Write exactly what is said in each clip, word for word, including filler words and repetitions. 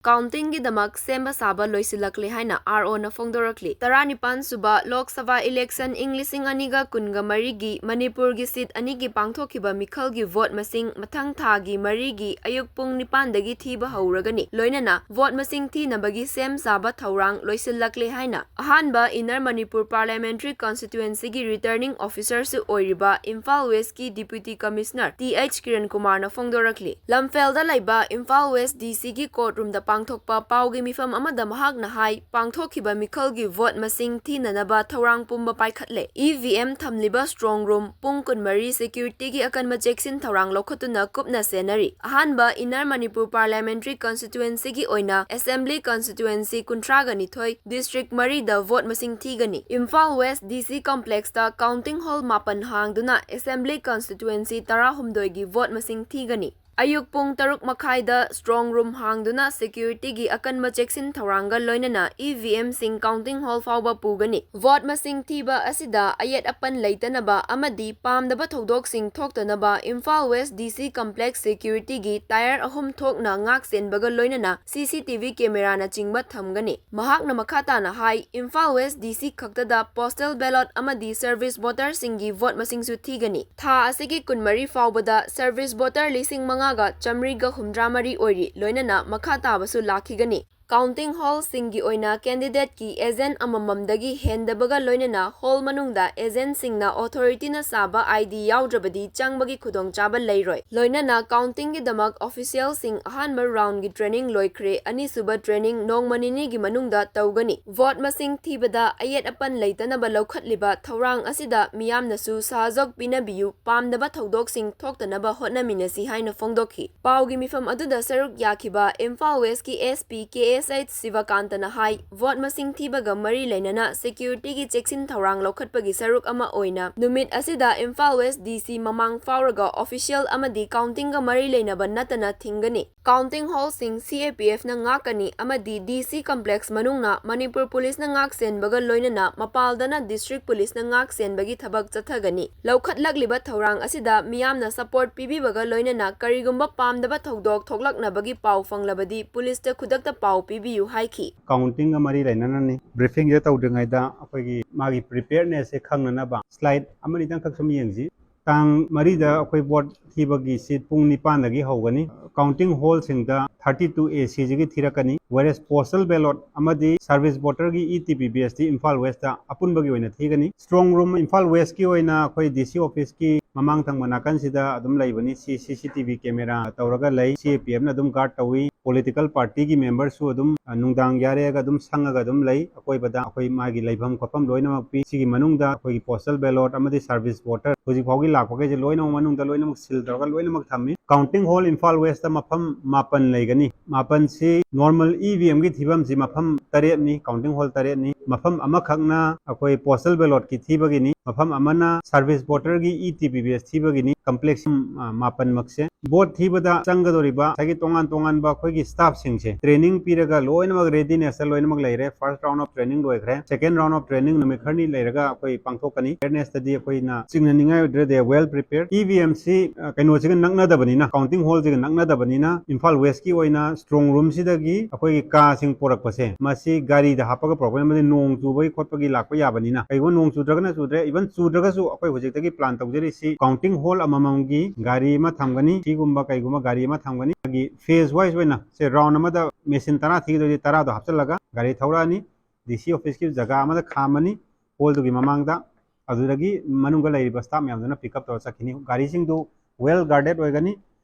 Countingꯒꯤꯗꯃꯛ ꯁꯦꯝꯕ ꯁꯥꯕ ꯂꯣꯏꯁꯤꯜꯂꯛꯂꯦ ꯍꯥꯏꯅ ROꯅ ꯐꯣꯡꯗꯣꯔꯛꯂꯤ꯫ ꯇꯔꯥꯅꯤꯄꯥꯟ ꯁꯨꯕ ꯂꯣꯛ ꯁꯚꯥ election ꯏꯪ ꯂꯤꯁꯤꯡ ꯑꯅꯤꯒ ꯀꯨꯟꯒ ꯃꯔꯤꯒꯤ ꯃꯅꯤꯄꯨꯔꯒꯤ seat ꯑꯅꯤꯒꯤ ꯄꯥꯡꯊꯣꯛꯈꯤꯕ ꯃꯤꯈꯜꯒꯤ vote ꯃꯁꯤꯡ ꯃꯊꯪ ꯊꯥꯒꯤ ꯃꯔꯤꯒꯤ ꯑꯌꯨꯛ ꯄꯨꯡ ꯅꯤꯄꯥꯟꯗꯒꯤ ꯊꯤꯕ ꯍꯧꯔꯒꯅꯤ꯫ ꯂꯣꯏꯅꯅ vote ꯃꯁꯤꯡ ꯊꯤꯅꯕꯒꯤ ꯁꯦꯝ ꯁꯥꯕ ꯊꯧꯔꯥꯡ ꯂꯣꯏꯁꯤꯜꯂꯛꯂꯦ ꯍꯥꯏꯅ ꯑꯍꯥꯟꯕ Inner Manipur Parliamentary Constituencyꯒꯤ Returning Officerꯁꯨ ꯑꯣꯏꯔꯤꯕ ꯏꯝꯐꯥꯜ Westꯀꯤ Deputy Commissioner T H Kiran ꯀꯨꯃꯥꯔꯅ ꯐꯣꯡꯗꯣꯔꯛꯂꯤ꯫ ꯂꯝꯐꯦꯜꯗ ꯂꯩꯕ ꯏꯝꯐꯥꯜ West DCꯒꯤ courtroomꯗ ꯄꯥꯡꯊꯣꯛꯄ ꯄꯥꯎꯒꯤ ꯃꯤꯐꯝ ꯑꯃꯗ ꯃꯍꯥꯛꯅ ꯍꯥꯏ, ꯄꯥꯡꯊꯣꯛꯈꯤꯕ ꯃꯤꯈꯜꯒꯤ vote ꯃꯁꯤꯡ ꯊꯤꯅꯅꯕ ꯊꯧꯔꯥꯡ ꯄꯨꯝꯕ ꯄꯥꯏꯈꯠꯂꯦ꯫ EVM ꯊꯝꯂꯤꯕ strong room ꯄꯨꯡ ꯀꯨꯟꯃꯔꯤ securityꯒꯤ ꯑꯀꯟꯕ ꯆꯦꯛꯁꯤꯟ ꯊꯧꯔꯥꯡ ꯂꯧꯈꯠꯇꯨꯅ ꯀꯨꯞꯅ ꯁꯦꯟꯅꯔꯤ꯫ ꯑꯍꯥꯟꯕ Inner Manipur Parliamentary Constituencyꯒꯤ ꯑꯣꯏꯅ Assembly Constituency ꯀꯨꯟꯊ꯭ꯔꯥꯒ ꯅꯤꯊꯣꯏ, district ꯃꯔꯤꯗ vote ꯃꯁꯤꯡ ꯊꯤꯒꯅꯤ꯫ Imphal West DC complexꯇ counting hall ꯃꯥꯄꯟ ꯍꯥꯡꯗꯨꯅ Assembly Constituency ꯇꯔꯥꯍꯨꯝꯗꯣꯏꯒꯤ vote ꯃꯁꯤꯡ ꯊꯤꯒꯅꯤ꯫ ꯑꯌꯨꯛ ꯄꯨꯡ ꯇꯔꯨꯛ ꯃꯈꯥꯏꯗ strong room ꯍꯥꯡꯗꯨꯅ securityꯒꯤ ꯑꯀꯟꯕ ꯆꯦꯛꯁꯤꯟ ꯊꯧꯔꯥꯡꯒ ꯂꯣꯏꯅꯅ EVMꯁꯤꯡ counting hall ꯐꯥꯎꯕ ꯄꯨꯒꯅꯤ꯫ Vote ꯃꯁꯤꯡ ꯊꯤꯕ ꯑꯁꯤꯗ ꯑꯌꯦꯠ ꯑꯄꯟ ꯂꯩꯇꯅꯕ ꯑꯃꯗꯤ ꯄꯥꯝꯗꯕ ꯊꯧꯗꯣꯛꯁꯤꯡ ꯊꯣꯛꯇꯅꯕ Imphal West DC complex securityꯒꯤ tier ꯑꯍꯨꯝ ꯊꯣꯛꯅ ꯉꯥꯛ ꯁꯦꯟꯕꯒ ꯂꯣꯏꯅꯅ CCTV cameraꯅꯆꯤꯡꯕ ꯊꯝꯒꯅꯤ꯫ ꯃꯍꯥꯛꯅ ꯃꯈꯥ ꯇꯥꯅ ꯍꯥꯏ, ꯏꯝꯐꯥꯜ West DC ꯈꯛꯇꯗ postal ballot ꯑꯃꯗꯤ service voterꯁꯤꯡꯒꯤ vote ꯃꯁꯤꯡꯁꯨ ꯊꯤꯒꯅꯤ꯫ ꯊꯥ ꯑꯁꯤꯒꯤ ꯀꯨꯟꯃꯔꯤ ꯐꯥꯎꯕꯗ service voter ꯂꯤꯁꯤꯡ ꯃꯉꯥꯒ ꯆꯥꯃꯔꯤꯒ ꯍꯨꯝꯗ꯭ꯔꯥ ꯃꯔꯤ ꯑꯣꯏꯔꯤ, ꯂꯣꯏꯅꯅ ꯃꯈꯥ ꯇꯥꯕꯁꯨ ꯂꯥꯛꯈꯤꯒꯅꯤ꯫ Counting hallꯁꯤꯡꯒꯤ ꯑꯣꯏꯅ candidateꯀꯤ agent ꯑꯃꯃꯝꯗꯒꯤ ꯍꯦꯟꯗꯕꯒ ꯂꯣꯏꯅꯅ hall ꯃꯅꯨꯡꯗ agentꯁꯤꯡꯅ authorityꯅ ꯁꯥꯕ ID ꯌꯥꯎꯗ꯭ꯔꯕꯗꯤ ꯆꯪꯕꯒꯤ ꯈꯨꯗꯣꯡꯆꯥꯕ ꯂꯩꯔꯣꯏ꯫ ꯂꯣꯏꯅꯅ countingꯒꯤꯗꯃꯛ officialꯁꯤꯡ ꯑꯍꯥꯟꯕ roundꯒꯤ training ꯂꯣꯏꯈ꯭ꯔꯦ, ꯑꯅꯤꯁꯨꯕ training ꯅꯣꯡꯃ ꯅꯤꯅꯤꯒꯤ ꯃꯅꯨꯡꯗ ꯇꯧꯒꯅꯤ꯫ Vote ꯃꯁꯤꯡ ꯊꯤꯕꯗ ꯑꯌꯦꯠ ꯑꯄꯟ ꯂꯩꯇꯅꯕ ꯂꯧꯈꯠꯂꯤꯕ ꯊꯧꯔꯥꯡ ꯑꯁꯤꯗ ꯃꯤꯌꯥꯝꯅꯁꯨ ꯁꯍꯖꯣꯛ ꯄꯤꯅꯕꯤꯌꯨ, ꯄꯥꯝꯗꯕ ꯊꯧꯗꯣꯛꯁꯤꯡ ꯊꯣꯛꯇꯅꯕ ꯍꯣꯠꯅꯃꯤꯟꯅꯁꯤ ꯍꯥꯏꯅ ꯐꯣꯡꯗꯣꯛꯈꯤ꯫ ꯄꯥꯎꯒꯤ ꯃꯤꯐꯝ ꯑꯗꯨꯗ ꯁꯔꯨꯛ ꯌꯥꯈꯤꯕ ꯏꯝꯐꯥꯜ Westꯀꯤ SP ꯀꯦ. ꯑꯦꯁ ꯑꯩꯆ ꯁꯤꯕꯀꯥꯟꯇꯅ ꯍꯥꯏ, ꯚꯣꯠ ꯃꯁꯤꯡ ꯊꯤꯕꯒ ꯃꯔꯤ ꯂꯩꯅꯅ ꯁꯦꯀ꯭ꯌꯨꯔꯤꯇꯤꯒꯤ ꯆꯦꯛꯁꯤꯟ ꯊꯧꯔꯥꯡ ꯂꯧꯈꯠꯄꯒꯤ ꯁꯔꯨꯛ ꯑꯃ ꯑꯣꯏꯅ ꯅꯨꯃꯤꯠ ꯑꯁꯤꯗ ꯏꯝꯐꯥꯜ ꯋꯦꯁ ꯗꯤ ꯁꯤ ꯃꯃꯥꯡ ꯐꯥꯎꯔꯒ ꯑꯣꯐꯤꯁꯤꯌꯦꯜ ꯑꯃꯗꯤ ꯀꯥꯎꯟꯇꯤꯡꯒ ꯃꯔꯤ ꯂꯩꯅꯕ ꯅꯠꯇꯅ ꯊꯤꯡꯒꯅꯤ꯫ ꯀꯥꯎꯟꯇꯤꯡ ꯍꯣꯜꯁꯤꯡ ꯁꯤ ꯑꯦ ꯄꯤ ꯑꯦꯐꯅ ꯉꯥꯛꯀꯅꯤ ꯑꯃꯗꯤ ꯗꯤ ꯁꯤ ꯀꯝꯄ꯭ꯂꯦꯛꯁ ꯃꯅꯨꯡꯅ ꯃꯅꯤꯄꯨꯔ ꯄꯨꯂꯤꯁꯅ ꯉꯥꯛ ꯁꯦꯟꯕꯒ ꯂꯣꯏꯅꯅ ꯃꯄꯥꯜꯗꯅ ꯗꯤꯁꯇ꯭ꯔꯤꯛ ꯄꯨꯂꯤꯁꯅ ꯉꯥꯛ ꯁꯦꯟꯕꯒꯤ ꯊꯕꯛ ꯆꯠꯊꯒꯅꯤ꯫ ꯂꯧꯈꯠꯂꯛꯂꯤꯕ ꯊꯧꯔꯥꯡ ꯑꯁꯤꯗ ꯃꯤꯌꯥꯝꯅ ꯁꯄꯣꯔꯠ ꯄꯤꯕꯤꯕꯒ ꯂꯣꯏꯅꯅ ꯀꯔꯤꯒꯨꯝꯕ ꯄꯥꯝꯗꯕ ꯊꯧꯗꯣꯛ ꯊꯣꯛꯂꯛꯅꯕꯒꯤ ꯄꯥꯎ ꯐꯪꯂꯕꯗꯤ ꯄꯨꯂꯤꯁꯇ ꯈꯨꯗꯛꯇ ꯄꯥꯎ ꯄꯤꯕꯤꯌꯨ ꯍꯥꯏꯈꯤ꯫ ꯀꯥꯎꯟꯇꯤꯡꯒ ꯃꯔꯤ ꯂꯩꯅꯅꯅꯤ꯫ ꯕ꯭ꯔꯤꯐꯤꯡꯁꯦ ꯇꯧꯗ꯭ꯔꯤꯉꯩꯗ ꯑꯩꯈꯣꯏꯒꯤ ꯃꯥꯒꯤ ꯄ꯭ꯔꯤꯄꯦꯌꯔꯅꯦꯁꯁꯦ ꯈꯪꯅꯅꯕ ꯁ꯭ꯂꯥꯏꯗ ꯑꯃꯅꯤꯗꯪꯈꯛ ꯁꯨꯝ ꯌꯦꯡꯁꯤ꯫ ꯇꯥꯡ ꯃꯔꯤꯗ ꯑꯩꯈꯣꯏ ꯚꯣꯠ ꯊꯤꯕꯒꯤ ꯁꯤꯠ ꯄꯨꯡ ꯅꯤꯄꯥꯟꯗꯒꯤ ꯍꯧꯒꯅꯤ꯫ ꯀꯥꯎꯟꯇꯤꯡ ꯍꯣꯜꯁꯤꯡꯗ ꯊꯥꯔꯇꯤ ꯇꯨ ꯑꯦ ꯁꯤꯁꯤꯒꯤ ꯊꯤꯔꯛꯀꯅꯤ꯫ ꯋꯦꯔꯦꯁ ꯄꯣꯁꯇꯦꯜ ꯕꯦꯂꯣꯠ ꯑꯃꯗꯤ ꯁꯥꯔꯚꯤꯁ ꯚꯣꯇꯔꯒꯤ E T P B S ꯇꯤ ꯏꯝꯐꯥꯜ ꯋꯦꯁꯇ ꯑꯄꯨꯟꯕꯒꯤ ꯑꯣꯏꯅ ꯊꯤꯒꯅꯤ꯫ ꯁ꯭ꯇ꯭ꯔꯣꯡ ꯔꯨꯝ ꯏꯝꯐꯥꯜ ꯋꯦꯁꯀꯤ ꯑꯣꯏꯅ ꯑꯩꯈꯣꯏ ꯗꯤ ꯁꯤ ꯑꯣꯐꯤꯁꯀꯤ ꯃꯃꯥꯡ ꯊꯪꯕ ꯅꯥꯀꯟꯁꯤꯗ ꯑꯗꯨꯝ ꯂꯩꯕꯅꯤ꯫ ꯁꯤ ꯁꯤ ꯁꯤ ꯇꯤ ꯚꯤ ꯀꯦꯃꯦꯔꯥ ꯇꯧꯔꯒ ꯂꯩ꯫ ꯁꯤ ꯑꯦ ꯄꯤ ꯑꯦꯐꯅ ꯑꯗꯨꯝ ꯒꯥꯔꯗ ꯇꯧꯏ꯫ ꯄꯣꯂꯤꯇꯤꯀꯦꯜ ꯄꯥꯔꯇꯤꯒꯤ ꯃꯦꯝꯕꯔꯁꯨ ꯑꯗꯨꯝ, ꯑ, ꯅꯨꯡꯗꯥꯡ ꯌꯥꯔꯦꯒ ꯑꯗꯨꯝ ꯁꯪꯉꯒ ꯑꯗꯨꯝ ꯂꯩ꯫ ꯑꯀꯣꯏꯕꯗ ꯑꯩꯈꯣꯏ ꯃꯥꯒꯤ ꯂꯩꯐꯝ ꯈꯣꯠꯐꯝ ꯂꯣꯏꯅꯃꯛ ꯄꯤ꯫ ꯁꯤꯒꯤ ꯃꯅꯨꯡꯗ ꯑꯩꯈꯣꯏꯒꯤ ꯄꯣꯁꯇꯦꯜ ꯕꯦꯂꯣꯠ ꯑꯃꯗꯤ ꯁꯥꯔꯚꯤꯁ ꯚꯣꯇꯔ ꯍꯧꯖꯤꯛ ꯐꯥꯎꯒꯤ ꯂꯥꯛꯄꯈꯩꯁꯦ ꯂꯣꯏꯅꯃꯛ ꯃꯅꯨꯡꯗ ꯂꯣꯏꯅꯃꯛ ꯁꯤꯜ ꯇꯧꯔꯒ ꯂꯣꯏꯅꯃꯛ ꯊꯝꯃꯤ꯫ ꯀꯥꯎꯟꯇꯤꯡ ꯍꯣꯜ ꯏꯝꯐꯥꯜ ꯋꯦꯁꯇ ꯃꯐꯝ ꯃꯥꯄꯟ ꯂꯩꯒꯅꯤ꯫ ꯃꯥꯄꯟꯁꯤ ꯅꯣꯔꯃꯦꯜ ꯏ ꯚꯤ ꯑꯦꯝꯒꯤ ꯊꯤꯐꯝꯁꯤ ꯃꯐꯝ ꯇꯔꯦꯠꯅꯤ, ꯀꯥꯎꯟꯇꯤꯡ ꯍꯣꯜ ꯇꯔꯦꯠꯅꯤ꯫ ꯃꯐꯝ ꯑꯃꯈꯛꯅ ꯑꯩꯈꯣꯏ ꯄꯣꯁꯇꯦꯜ ꯕꯦꯂꯣꯠꯀꯤ ꯊꯤꯕꯒꯤꯅꯤ, ꯃꯐꯝ ꯑꯃꯅ ꯁꯥꯔꯚꯤꯁ ꯚꯣꯇꯔꯒꯤ E T P B S ꯊꯤꯕꯒꯤꯅꯤ꯫ ꯀꯝꯄ꯭ꯂꯦꯛꯁ, ꯑ, ꯃꯥꯄꯟꯃꯛꯁꯦ꯫ ꯚꯣꯠ ꯊꯤꯕꯗ ꯆꯪꯒꯗꯧꯔꯤꯕ ꯉꯁꯥꯏꯒꯤ ꯇꯣꯉꯥꯟ ꯇꯣꯉꯥꯟꯕ ꯑꯩꯈꯣꯏꯒꯤ ꯁ꯭ꯇꯥꯐꯁꯤꯡꯁꯦ ꯇ꯭ꯔꯦꯅꯤꯡ ꯄꯤꯔꯒ ꯂꯣꯏꯅꯃꯛ ꯔꯦꯗꯤꯅꯦꯁꯇ ꯂꯣꯏꯅꯃꯛ ꯂꯩꯔꯦ꯫ ꯐꯥꯔꯁ ꯔꯥꯎꯟ ꯑꯣꯐ ꯇ꯭ꯔꯦꯅꯤꯡ ꯂꯣꯏꯈ꯭ꯔꯦ꯫ ꯁꯦꯀꯦꯟ ꯔꯥꯎꯟ ꯑꯣꯐ ꯇ꯭ꯔꯦꯅꯤꯡ ꯅꯨꯃꯤꯠ ꯈꯔꯅꯤ ꯂꯩꯔꯒ ꯑꯩꯈꯣꯏ ꯄꯥꯡꯊꯣꯛꯀꯅꯤ꯫ ꯑꯦꯋꯦꯔꯅꯦꯁꯇꯗꯤ ꯑꯩꯈꯣꯏꯅ ꯆꯤꯡꯅꯅꯤꯡꯉꯥꯏ ꯑꯣꯏꯗ꯭ꯔꯦ, they are well prepared꯫ E V ꯑꯦꯝꯁꯤ, ꯑ, ꯀꯩꯅꯣꯁꯤꯒ ꯅꯛꯅꯗꯕꯅꯤꯅ, ꯀꯥꯎꯟꯇꯤꯡ ꯍꯣꯜꯁꯤꯒ ꯅꯛꯅꯗꯕꯅꯤꯅ ꯏꯝꯐꯥꯜ ꯋꯦꯁꯀꯤ ꯑꯣꯏꯅ ꯁ꯭ꯇ꯭ꯔꯣꯡ ꯔꯨꯝꯁꯤꯗꯒꯤ ꯑꯩꯈꯣꯏꯒꯤ ꯀꯥꯁꯤꯡ ꯄꯨꯔꯛꯄꯁꯦ, ꯃꯁꯤ ꯒꯥꯔꯤꯗ ꯍꯥꯞꯄꯒ ꯄꯨꯔꯛꯄꯅꯤ, ꯑꯃꯗꯤ ꯅꯣꯡ ꯆꯨꯕꯒꯤ ꯈꯣꯠꯄꯒꯤ ꯂꯥꯛꯄ ꯌꯥꯕꯅꯤꯅ꯫ ꯀꯩꯒꯨꯝꯕ ꯅꯣꯡ ꯆꯨꯗ꯭ꯔꯒꯅ ꯆꯨꯗ꯭ꯔꯦ, even ꯆꯨꯗ꯭ꯔꯒꯁꯨ ꯑꯩꯈꯣꯏ ꯍꯧꯖꯤꯛꯇꯒꯤ ꯄ꯭ꯂꯥꯟ ꯇꯧꯖꯔꯤꯁꯤ ꯀꯥꯎꯟꯇꯤꯡ ꯍꯣꯜ ꯑꯃꯃꯝꯒꯤ ꯒꯥꯔꯤ ꯑꯃ ꯊꯝꯒꯅꯤ, ꯁꯤꯒꯨꯝꯕ ꯀꯩꯒꯨꯝꯕ ꯒꯥꯔꯤ ꯑꯃ ꯊꯝꯒꯅꯤ꯫ ꯑꯗꯒꯤ ꯐꯦꯖ ꯋꯥꯏꯁ ꯑꯣꯏꯅ ꯁꯦ ꯔꯥꯎꯟ ꯑꯃꯗ ꯃꯦꯁꯤꯟ ꯇꯔꯥ ꯊꯤꯒꯗꯣꯏꯗꯤ ꯇꯔꯥꯗꯣ ꯍꯥꯞꯆꯤꯜꯂꯒ ꯒꯥꯔꯤ ꯊꯧꯔꯛꯑꯅꯤ, ꯗꯤ ꯁꯤ ꯑꯣꯐꯤꯁꯀꯤ ꯖꯒꯥ ꯑꯃꯗ ꯈꯥꯝꯃꯅꯤ, ꯍꯣꯜꯗꯨꯒꯤ ꯃꯃꯥꯡꯗ꯫ ꯑꯗꯨꯗꯒꯤ ꯃꯅꯨꯡꯗ ꯂꯩꯔꯤꯕ ꯁ꯭ꯇꯥꯐ ꯃꯌꯥꯝꯗꯨꯅ ꯄꯤꯛ ꯑꯞ ꯇꯧꯔ ꯆꯠꯈꯤꯅꯤ꯫ ꯒꯥꯔꯤꯁꯤꯡꯗꯨ ꯋꯦꯜ ꯒꯥꯔꯗꯦꯠ ꯑꯣꯏꯒꯅꯤ,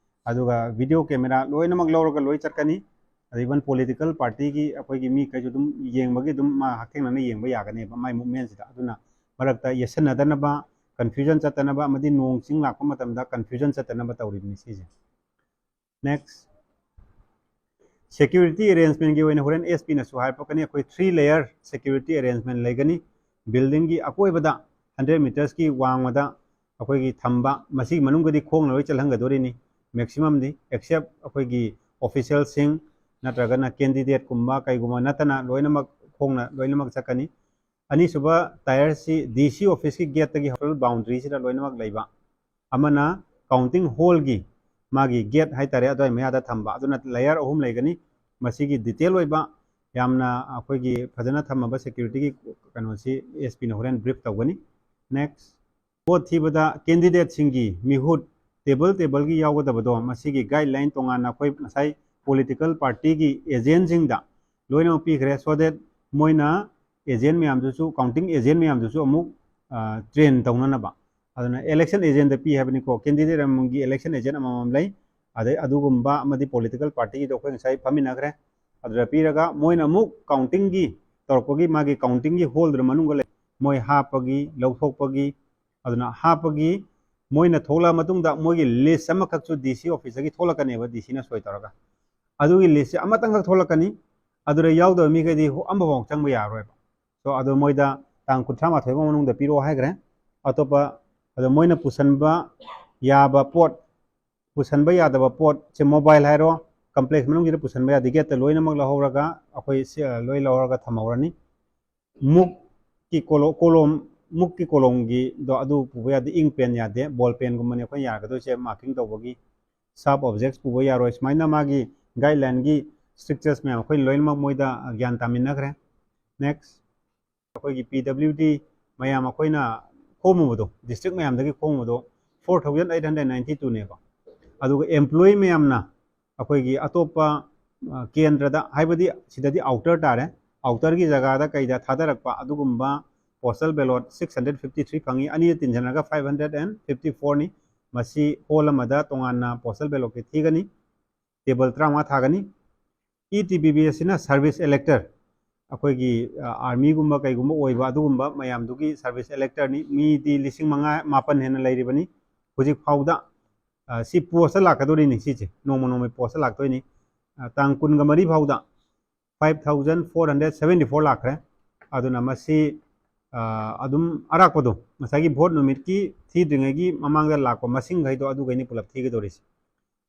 ꯑꯗꯨꯒ ꯚꯤꯗꯤꯑꯣ ꯀꯦꯃꯦꯔꯥ ꯂꯣꯏꯅꯃꯛ ꯂꯧꯔꯒ ꯂꯣꯏ ꯆꯠꯀꯅꯤ꯫ ꯑꯗ even ꯄꯣꯂꯤꯇꯤꯀꯦꯜ ꯄꯥꯔꯇꯤꯒꯤ ꯑꯩꯈꯣꯏꯒꯤ ꯃꯤꯈꯩꯁꯨ ꯑꯗꯨꯝ ꯌꯦꯡꯕꯒꯤ ꯑꯗꯨꯝ ꯃꯥ ꯍꯛꯊꯦꯡꯅꯅ ꯌꯦꯡꯕ ꯌꯥꯒꯅꯦꯕ ꯃꯥꯏ ꯃꯨꯞꯃꯦꯟꯁꯤꯗ꯫ ꯑꯗꯨꯅ ꯃꯔꯛꯇ ꯌꯦꯠꯁꯟꯅꯗꯅꯕ, ꯀꯟꯐ꯭ꯌꯨꯖꯟ ꯆꯠꯇꯅꯕ ꯑꯃꯗꯤ ꯅꯣꯡ ꯆꯤꯡ ꯂꯥꯛꯄ ꯃꯇꯝꯗ ꯀꯟꯐ꯭ꯌꯨꯖꯟ ꯆꯠꯇꯅꯕ ꯇꯧꯔꯤꯕꯅꯤ ꯁꯤꯁꯦ꯫ Next. Security arrangementꯀꯤ ꯑꯣꯏꯅ ꯍꯣꯔꯦꯟ S Pꯅꯁꯨ ꯍꯥꯏꯔꯛꯀꯅꯤ꯫ ꯑꯩꯈꯣꯏ three layer security arrangement ꯂꯩꯒꯅꯤ꯫ Buildingꯒꯤ ꯑꯀꯣꯏꯕꯗ hundred metersꯀꯤ ꯋꯥꯡꯃꯗ ꯑꯩꯈꯣꯏꯒꯤ ꯊꯝꯕ, ꯃꯁꯤꯒꯤ ꯃꯅꯨꯡꯗꯗꯤ ꯈꯣꯡꯅ ꯂꯣꯏ ꯆꯠꯍꯟꯒꯗꯣꯔꯤꯅꯤ꯫ Maximumꯗꯤ, except ꯑꯩꯈꯣꯏꯒꯤ officialꯁꯤꯡ ꯅꯠꯇ꯭ꯔꯒꯅ candidateꯀꯨꯝꯕ ꯀꯩꯒꯨꯝꯕ ꯅꯠꯇꯅ ꯂꯣꯏꯅꯃꯛ ꯈꯣꯡꯅ ꯂꯣꯏꯅꯃꯛ ꯆꯠꯀꯅꯤ꯫ ꯑꯅꯤꯁꯨꯕ tierꯁꯤ D C officeꯀꯤ gateꯇꯒꯤ hospital boundaryꯁꯤꯗ ꯂꯣꯏꯅꯃꯛ ꯂꯩꯕ꯫ ꯑꯃꯅ counting hallꯒꯤ ꯃꯥꯒꯤ gate ꯍꯥꯏꯇꯥꯔꯦ, ꯑꯗꯨꯋꯥꯏ ꯃꯌꯥꯗ ꯊꯝꯕ꯫ ꯑꯗꯨꯅ layer ꯑꯍꯨꯝ ꯂꯩꯒꯅꯤ꯫ ꯃꯁꯤꯒꯤ detail ꯑꯣꯏꯕ, ꯌꯥꯝꯅ ꯑꯩꯈꯣꯏꯒꯤ ꯐꯖꯅ ꯊꯝꯃꯕ securityꯒꯤ ꯀꯩꯅꯣꯁꯤ S Pꯅ ꯍꯣꯔꯦꯟ brief ꯇꯧꯒꯅꯤ꯫ Next, vote ꯊꯤꯕꯗ candidateꯁꯤꯡꯒꯤ ꯃꯤꯍꯨꯠ, table tableꯒꯤ ꯌꯥꯎꯒꯗꯕꯗꯣ, ꯃꯁꯤꯒꯤ guideline ꯇꯣꯉꯥꯟꯅ ꯑꯩꯈꯣꯏ ꯉꯁꯥꯏ political partyꯒꯤ agentꯁꯤꯡꯗ ꯂꯣꯏꯅꯃꯛ ꯄꯤꯈ꯭ꯔꯦ, so that ꯃꯣꯏꯅ agent ꯃꯌꯥꯝꯗꯨꯁꯨ, counting agent ꯃꯌꯥꯝꯗꯨꯁꯨ ꯑꯃꯨꯛ, ꯑ, train ꯇꯧꯅꯅꯕ꯫ ꯑꯗꯨꯅ election agentꯗ ꯄꯤ ꯍꯥꯏꯕꯅꯤꯀꯣ, candidate ꯑꯃꯃꯝꯒꯤ election agent ꯑꯃꯃꯝ ꯂꯩ꯫ ꯑꯗꯩ ꯑꯗꯨꯒꯨꯝꯕ ꯑꯃꯗꯤ political partyꯒꯤꯗꯣ ꯑꯩꯈꯣꯏ ꯉꯁꯥꯏ ꯐꯝꯃꯤꯟꯅꯈ꯭ꯔꯦ꯫ ꯑꯗꯨꯗ ꯄꯤꯔꯒ ꯃꯣꯏꯅ ꯑꯃꯨꯛ countingꯒꯤ ꯇꯧꯔꯛꯄꯒꯤ ꯃꯥꯒꯤ countingꯒꯤ hallꯗꯨꯗ ꯃꯅꯨꯡꯗ ꯂꯩ, ꯃꯣꯏ ꯍꯥꯞꯄꯒꯤ, ꯂꯧꯊꯣꯛꯄꯒꯤ, ꯑꯗꯨꯅ ꯍꯥꯞꯄꯒꯤ ꯃꯣꯏꯅ ꯊꯣꯛꯂꯛꯑ ꯃꯇꯨꯡꯗ ꯃꯣꯏꯒꯤ list ꯑꯃꯈꯛꯁꯨ D C officeꯇꯒꯤ ꯊꯣꯛꯂꯛꯀꯅꯦꯕ, D Cꯅ ꯁꯣꯏ ꯇꯧꯔꯒ꯫ ꯑꯗꯨꯒꯤ listꯁꯦ ꯑꯃꯇꯪꯈꯛ ꯊꯣꯛꯂꯛꯀꯅꯤ꯫ ꯑꯗꯨꯗ ꯌꯥꯎꯗꯕ ꯃꯤꯈꯩꯗꯤ ꯍꯣ-, ꯑꯃꯐꯥꯎ ꯆꯪꯕ ꯌꯥꯔꯔꯣꯏꯕ꯫ So, ꯑꯗꯣ ꯃꯣꯏꯗ ꯇꯥꯡ ꯀꯨꯟꯊ꯭ꯔꯥ ꯃꯥꯊꯣꯏ ꯐꯥꯎ ꯃꯅꯨꯡꯗ ꯄꯤꯔꯛꯑꯣ ꯍꯥꯏꯈ꯭ꯔꯦ꯫ ꯑꯇꯣꯞꯄ, ꯑꯗꯣ ꯃꯣꯏꯅ ꯄꯨꯁꯟꯕ ꯌꯥꯕ ꯄꯣꯠ, ꯄꯨꯁꯟꯕ ꯌꯥꯗꯕ ꯄꯣꯠꯁꯦ, mobile ꯍꯥꯏꯔꯣ, complex ꯃꯅꯨꯡꯁꯤꯗ ꯄꯨꯁꯟꯕ ꯌꯥꯗꯦ, gateꯇ ꯂꯣꯏꯅꯃꯛ ꯂꯧꯍꯧꯔꯒ ꯑꯩꯈꯣꯏ ꯁꯤ, ꯑ, ꯂꯣꯏ ꯂꯧꯍꯧꯔꯒ ꯊꯝꯍꯧꯔꯅꯤ꯫ ꯃꯨꯛꯀꯤ ꯀꯣꯂꯣ-, ꯀꯣꯂꯣꯝ, ꯃꯨꯛꯀꯤ ꯀꯣꯂꯣꯝꯒꯤꯗꯣ ꯑꯗꯨ ꯄꯨꯕ ꯌꯥꯗꯦ, ink pen ꯌꯥꯗꯦ, ball penꯒꯨꯝꯕꯅꯤ ꯑꯩꯈꯣꯏꯅ ꯌꯥꯒꯗꯣꯏꯁꯦ marking ꯇꯧꯕꯒꯤ꯫ Sharp objects ꯄꯨꯕ ꯌꯥꯔꯣꯏ꯫ ꯁꯨꯃꯥꯏꯅ ꯃꯥꯒꯤ guideline ꯒꯤ strictures ꯃꯌꯥꯝ ꯑꯩꯈꯣꯏ ꯂꯣꯏꯅꯃꯛ ꯃꯣꯏꯗ ꯒ꯭ꯌꯥꯟ ꯇꯥꯃꯤꯟꯅꯈ꯭ꯔꯦ꯫ Next, ꯑꯩꯈꯣꯏꯒꯤ P W D ꯃꯌꯥꯝ ꯑꯩꯈꯣꯏꯅ ꯈꯣꯝꯃꯨꯕꯗꯣ, district ꯃꯌꯥꯝꯗꯒꯤ ꯈꯣꯝꯃꯨꯕꯗꯣ four thousand eight hundred ninety two ꯅꯦꯕ꯫ ꯑꯗꯨꯒ employee ꯃꯌꯥꯝꯅ ꯑꯩꯈꯣꯏꯒꯤ ꯑꯇꯣꯞꯄ, ꯑ, ꯀꯦꯟꯗ꯭ꯔꯗ, ꯍꯥꯏꯕꯗꯤ ꯁꯤꯗꯗꯤ outer ꯇꯥꯔꯦ, outer ꯒꯤ ꯖꯒꯥꯗ ꯀꯩꯗ ꯊꯥꯗꯔꯛꯄ ꯑꯗꯨꯒꯨꯝꯕ postal ballot six hundred fifty three ꯐꯪꯉꯤ, ꯑꯅꯤꯗ ꯇꯤꯟꯁꯤꯟꯅꯔꯒ five hundred and fifty four ꯅꯤ꯫ ꯃꯁꯤ hall ꯑꯃꯗ ꯇꯣꯉꯥꯟꯅ postal ballot ꯀꯤ ꯊꯤꯒꯅꯤ, table ꯇꯔꯥꯃꯉꯥ ꯊꯥꯒꯅꯤ꯫ E T B B S ꯁꯤꯅ service elector, ꯑꯩꯈꯣꯏꯒꯤ, ꯑ, army ꯒꯨꯝꯕ ꯀꯩꯒꯨꯝꯕ ꯑꯣꯏꯕ ꯑꯗꯨꯒꯨꯝꯕ ꯃꯌꯥꯝꯗꯨꯒꯤ service elector ꯅꯤ꯫ ꯃꯤꯗꯤ ꯂꯤꯁꯤꯡ ꯃꯉꯥ, ꯃꯥꯄꯟ ꯍꯦꯟꯅ ꯂꯩꯔꯤꯕꯅꯤ ꯍꯧꯖꯤꯛ ꯐꯥꯎꯗ꯫ ꯑ, ꯁꯤ post ꯇ ꯂꯥꯛꯀꯗꯣꯔꯤꯅꯤ, ꯁꯤꯁꯦ ꯅꯣꯡꯃ ꯅꯣꯡꯃꯒꯤ post ꯇ ꯂꯥꯛꯇꯣꯏꯅꯤ꯫ ꯑ, ꯇꯥꯡ ꯀꯨꯟꯒ ꯃꯔꯤ ꯐꯥꯎꯗ five thousand four hundred seventy four ꯂꯥꯛꯈ꯭ꯔꯦ꯫ ꯑꯗꯨꯅ ꯃꯁꯤ, ꯑ, ꯑꯗꯨꯝ ꯑꯔꯥꯛꯄꯗꯣ, ꯉꯁꯥꯏꯒꯤ vote ꯅꯨꯃꯤꯠꯀꯤ ꯊꯤꯗ꯭ꯔꯤꯉꯩꯒꯤ ꯃꯃꯥꯡꯗ ꯂꯥꯛꯄ ꯃꯁꯤꯡꯈꯩꯗꯣ ꯑꯗꯨꯒꯩꯅꯤ ꯄꯨꯂꯞ ꯊꯤꯒꯗꯧꯔꯤꯁꯦ꯫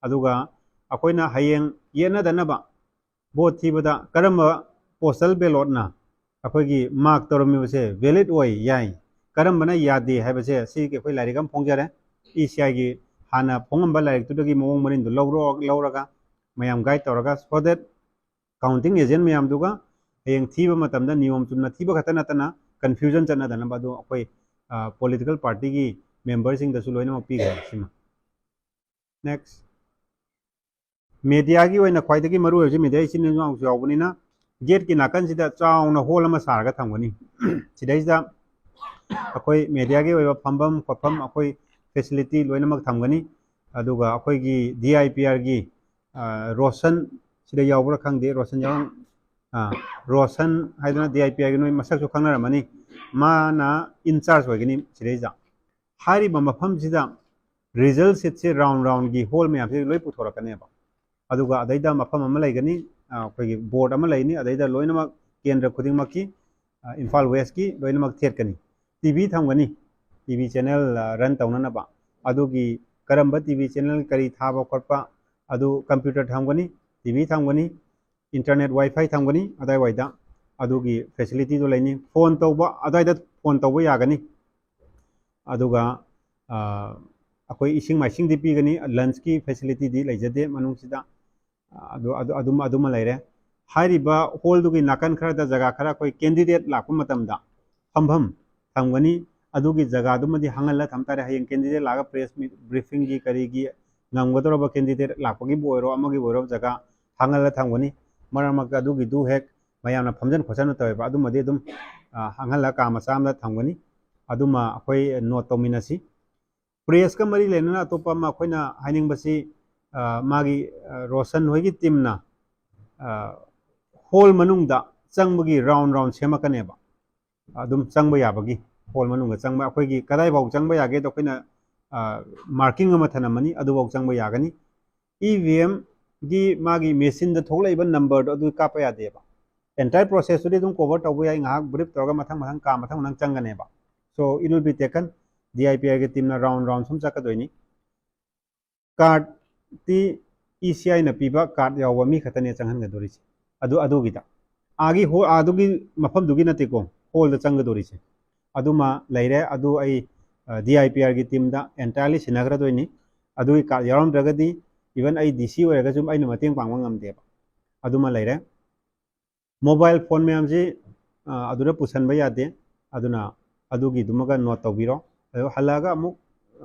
ꯑꯗꯨꯒ ꯑꯩꯈꯣꯏꯅ ꯍꯌꯦꯡ ꯌꯦꯠꯅꯗꯅꯕ vote ꯊꯤꯕꯗ ꯀꯔꯝꯕ postal ballotꯅ ꯑꯩꯈꯣꯏꯒꯤ mark ꯇꯧꯔꯝꯃꯤꯕꯁꯦ valid ꯑꯣꯏ, ꯌꯥꯏ, ꯀꯔꯝꯕꯅ ꯌꯥꯗꯦ ꯍꯥꯏꯕꯁꯦ ꯁꯤꯒꯤ ꯑꯩꯈꯣꯏ ꯂꯥꯏꯔꯤꯛ ꯑꯃ ꯐꯣꯡꯖꯔꯦ꯫ ECIꯒꯤ ꯍꯥꯟꯅ ꯐꯣꯡꯉꯝꯕ ꯂꯥꯏꯔꯤꯛꯇꯨꯗꯒꯤ ꯃꯑꯣꯡ ꯃꯔꯤꯟꯗꯨ ꯂꯧꯔꯣ-, ꯂꯧꯔꯒ ꯃꯌꯥꯝ guide ꯇꯧꯔꯒ, so that counting agent ꯃꯌꯥꯝꯗꯨꯒ ꯍꯌꯦꯡ ꯊꯤꯕ ꯃꯇꯝꯗ ꯅꯤꯌꯣꯝ ꯆꯨꯝꯅ ꯊꯤꯕ ꯈꯛꯇ ꯅꯠꯇꯅ confusion ꯆꯠꯅꯗꯅꯕ ꯑꯗꯨ ꯑꯩꯈꯣꯏ, ꯑ, political partyꯒꯤ memberꯁꯤꯡꯗꯁꯨ ꯂꯣꯏꯅꯃꯛ ꯄꯤꯈ꯭ꯔꯦ ꯁꯤꯃ꯫ Next꯫ Mediaꯒꯤ ꯑꯣꯏꯅ ꯈ꯭ꯋꯥꯏꯗꯒꯤ ꯃꯔꯨ ꯑꯣꯏꯕꯁꯤ media ꯏꯆꯤꯟ ꯏꯅꯥꯎꯁꯨ ꯌꯥꯎꯕꯅꯤꯅ gateꯀꯤ ꯅꯥꯀꯟꯁꯤꯗ ꯆꯥꯎꯅ hall ꯑꯃ ꯁꯥꯔꯒ ꯊꯝꯒꯅꯤ꯫ ꯁꯤꯗꯩꯁꯤꯗ ꯑꯩꯈꯣꯏ mediaꯒꯤ ꯑꯣꯏꯕ ꯐꯝꯐꯝ ꯈꯣꯠꯐꯝ ꯑꯩꯈꯣꯏ facility ꯂꯣꯏꯅꯃꯛ ꯊꯝꯒꯅꯤ꯫ ꯑꯗꯨꯒ ꯑꯩꯈꯣꯏꯒꯤ DIPRꯒꯤ, ꯑ, ꯔꯣꯁꯟ ꯁꯤꯗ ꯌꯥꯎꯕ꯭ꯔꯥ ꯈꯪꯗꯦ, ꯔꯣꯁꯟ ꯌꯥꯎꯔꯝ-, ꯑ, ꯔꯣꯁꯟ ꯍꯥꯏꯗꯅ DIPRꯒꯤ ꯅꯣꯏ ꯃꯁꯛꯁꯨ ꯈꯪꯅꯔꯝꯃꯅꯤ, ꯃꯥꯅ in charge ꯑꯣꯏꯒꯅꯤ ꯁꯤꯗꯩꯁꯤꯗ꯫ ꯍꯥꯏꯔꯤꯕ ꯃꯐꯝꯁꯤꯗ result sheetꯁꯦ round roundꯒꯤ hall ꯃꯌꯥꯝꯁꯦ ꯂꯣꯏ ꯄꯨꯊꯣꯔꯛꯀꯅꯦꯕ꯫ ꯑꯗꯨꯒ ꯑꯗꯩꯗ ꯃꯐꯝ ꯑꯃ ꯂꯩꯒꯅꯤ, ꯑ, ꯑꯩꯈꯣꯏꯒꯤ board ꯑꯃ ꯂꯩꯅꯤ, ꯑꯗꯩꯗ ꯂꯣꯏꯅꯃꯛ ꯀꯦꯟꯗ꯭ꯔ ꯈꯨꯗꯤꯡꯃꯛꯀꯤ, ꯑ, ꯏꯝꯐꯥꯜ Westꯀꯤ ꯂꯣꯏꯅꯃꯛ ꯊꯦꯠꯀꯅꯤ꯫ TV ꯊꯝꯒꯅꯤ, TV channel, ꯑ, run ꯇꯧꯅꯅꯕ꯫ ꯑꯗꯨꯒꯤ ꯀꯔꯝꯕ TV channel ꯀꯔꯤ ꯊꯥꯕ ꯈꯣꯠꯄ ꯑꯗꯨ computer ꯊꯝꯒꯅꯤ, TV ꯊꯝꯒꯅꯤ, internet wifi ꯊꯝꯒꯅꯤ ꯑꯗꯥꯏꯋꯥꯏꯗ, ꯑꯗꯨꯒꯤ facilityꯗꯣ ꯂꯩꯅꯤ꯫ Phone ꯇꯧꯕ, ꯑꯗꯥꯏꯗ phone ꯇꯧꯕ ꯌꯥꯒꯅꯤ꯫ ꯑꯗꯨꯒ, ꯑ, ꯑꯩꯈꯣꯏ ꯏꯁꯤꯡ ꯃꯥꯏꯁꯤꯡꯗꯤ ꯄꯤꯒꯅꯤ, lunchꯀꯤ facilityꯗꯤ ꯂꯩꯖꯗꯦ ꯃꯅꯨꯡꯁꯤꯗ꯫ ꯑꯗꯨ, ꯑꯗꯨ, ꯑꯗꯨꯝ, ꯑꯗꯨꯃ ꯂꯩꯔꯦ꯫ ꯍꯥꯏꯔꯤꯕ hallꯗꯨꯒꯤ ꯅꯥꯀꯟ ꯈꯔꯗ ꯖꯒꯥ ꯈꯔ ꯑꯩꯈꯣꯏ candidate ꯂꯥꯛꯄ ꯃꯇꯝꯗ ꯐꯝꯐꯝ ꯊꯝꯒꯅꯤ꯫ ꯑꯗꯨꯒꯤ ꯖꯒꯥꯗꯨꯃꯗꯤ ꯍꯥꯡꯍꯜꯂ ꯊꯝ ꯇꯥꯔꯦ꯫ ꯍꯌꯦꯡ candidate ꯂꯥꯛꯑꯒ press meet, briefingꯒꯤ ꯀꯔꯤꯒꯤ ꯉꯝꯒꯗꯧꯔꯕ candidate ꯂꯥꯛꯄꯒꯤꯕꯨ ꯑꯣꯏꯔꯣ, ꯑꯃꯒꯤꯕꯨ ꯑꯣꯏꯔꯣ, ꯖꯒꯥ ꯍꯥꯡꯍꯜꯂ ꯊꯝꯒꯅꯤ꯫ ꯃꯔꯛ ꯃꯔꯛꯇ ꯑꯗꯨꯒꯤꯗꯨ ꯍꯦꯛ ꯃꯌꯥꯝꯅ ꯐꯝꯖꯟ ꯈꯣꯠꯆꯟꯕ ꯇꯧꯋꯦꯕ, ꯑꯗꯨꯃꯗꯤ ꯑꯗꯨꯝ, ꯑ, ꯍꯥꯡꯍꯜꯂ ꯀꯥ ꯃꯆꯥ ꯑꯃꯗ ꯊꯝꯒꯅꯤ꯫ ꯑꯗꯨꯃ ꯑꯩꯈꯣꯏ note ꯇꯧꯃꯤꯟꯅꯁꯤ꯫ Pressꯀ ꯃꯔꯤ ꯂꯩꯅꯅ ꯑꯇꯣꯞꯄ ꯑꯃ ꯑꯩꯈꯣꯏꯅ ꯍꯥꯏꯅꯤꯡꯕꯁꯤ, ꯑ, ꯃꯥꯒꯤ, ꯑ, ꯔꯣꯁꯟ ꯍꯣꯏꯒꯤ teamꯅ, ꯑ, hall ꯃꯅꯨꯡꯗ ꯆꯪꯕꯒꯤ round round ꯁꯦꯝꯃꯛꯀꯅꯦꯕ꯫ ꯑꯗꯨꯝ ꯆꯪꯕ ꯌꯥꯕꯒꯤ, hall ꯃꯅꯨꯡꯗ ꯆꯪꯕ, ꯑꯩꯈꯣꯏꯒꯤ ꯀꯗꯥꯏꯐꯥꯎ ꯆꯪꯕ ꯌꯥꯒꯦꯗꯣ ꯑꯩꯈꯣꯏꯅ, ꯑ, marking ꯑꯃ ꯊꯅꯝꯃꯅꯤ, ꯑꯗꯨꯐꯥꯎ ꯆꯪꯕ ꯌꯥꯒꯅꯤ꯫ EVM ꯒꯤ ꯃꯥꯒꯤ ꯃꯦꯆꯤꯟꯗ ꯊꯣꯛꯂꯛꯏꯕ ꯅꯝꯕꯔꯗꯣ ꯑꯗꯨ ꯀꯥꯞꯄ ꯌꯥꯗꯦꯕ꯫ ꯑꯦꯟꯇꯥꯌꯔ ꯄ꯭ꯔꯣꯁꯦꯁꯇꯨꯗꯤ ꯑꯗꯨꯝ ꯀꯣꯚꯔ ꯇꯧꯕ ꯌꯥꯏ, ꯉꯥꯏꯍꯥꯛ ꯕ꯭ꯔꯤꯞ ꯇꯧꯔꯒ ꯃꯊꯪ ꯃꯊꯪ ꯀꯥ ꯃꯊꯪ ꯃꯊꯪ ꯆꯪꯒꯅꯦꯕ꯫ So it will be taken, D I P R ꯒꯤ ꯇꯤꯝꯅ ꯔꯥꯎꯟ ꯔꯥꯎꯟ ꯁꯨꯝ ꯆꯠꯀꯗꯣꯏꯅꯤ꯫ ꯀꯥꯔꯠꯇꯤ E C I ꯅ ꯄꯤꯕ ꯀꯥꯔꯠ ꯌꯥꯎꯕ ꯃꯤ ꯈꯛꯇꯅꯦ ꯆꯪꯍꯟꯒꯗꯣꯔꯤꯁꯦ꯫ ꯑꯗꯨ ꯑꯗꯨꯒꯤꯗ ꯑꯥꯒꯤ ꯍꯣ ꯑꯗꯨꯒꯤ ꯃꯐꯝꯗꯨꯒꯤ ꯅꯠꯇꯦꯀꯣ, ꯍꯣꯜꯗ ꯆꯪꯒꯗꯣꯔꯤꯁꯦ꯫ ꯑꯗꯨꯃ ꯂꯩꯔꯦ꯫ ꯑꯗꯨ ꯑꯩ D I P R ꯒꯤ ꯇꯤꯝꯗ ꯑꯦꯟꯇꯥꯌꯔꯂꯤ ꯁꯤꯟꯅꯈ꯭ꯔꯗꯣꯏꯅꯤ꯫ ꯑꯗꯨꯒꯤ ꯀꯥꯔꯠ ꯌꯥꯎꯔꯝꯗ꯭ꯔꯒꯗꯤ ꯏꯚꯟ ꯑꯩ D C ꯑꯣꯏꯔꯒꯁꯨ ꯑꯩꯅ ꯃꯇꯦꯡ ꯄꯥꯡꯕ ꯉꯝꯗꯦꯕ꯫ ꯑꯗꯨꯃ ꯂꯩꯔꯦ꯫ ꯃꯣꯕꯥꯏꯜ ꯐꯣꯟ ꯃꯌꯥꯝꯁꯤ ꯑꯗꯨꯗ ꯄꯨꯁꯟꯕ ꯌꯥꯗꯦ꯫ ꯑꯗꯨꯅ ꯑꯗꯨꯒꯤꯗꯨꯃꯒ ꯅꯣꯠ ꯇꯧꯕꯤꯔꯣ꯫ ꯑꯗꯨ ꯍꯜꯂꯛꯑꯒ ꯑꯃꯨꯛ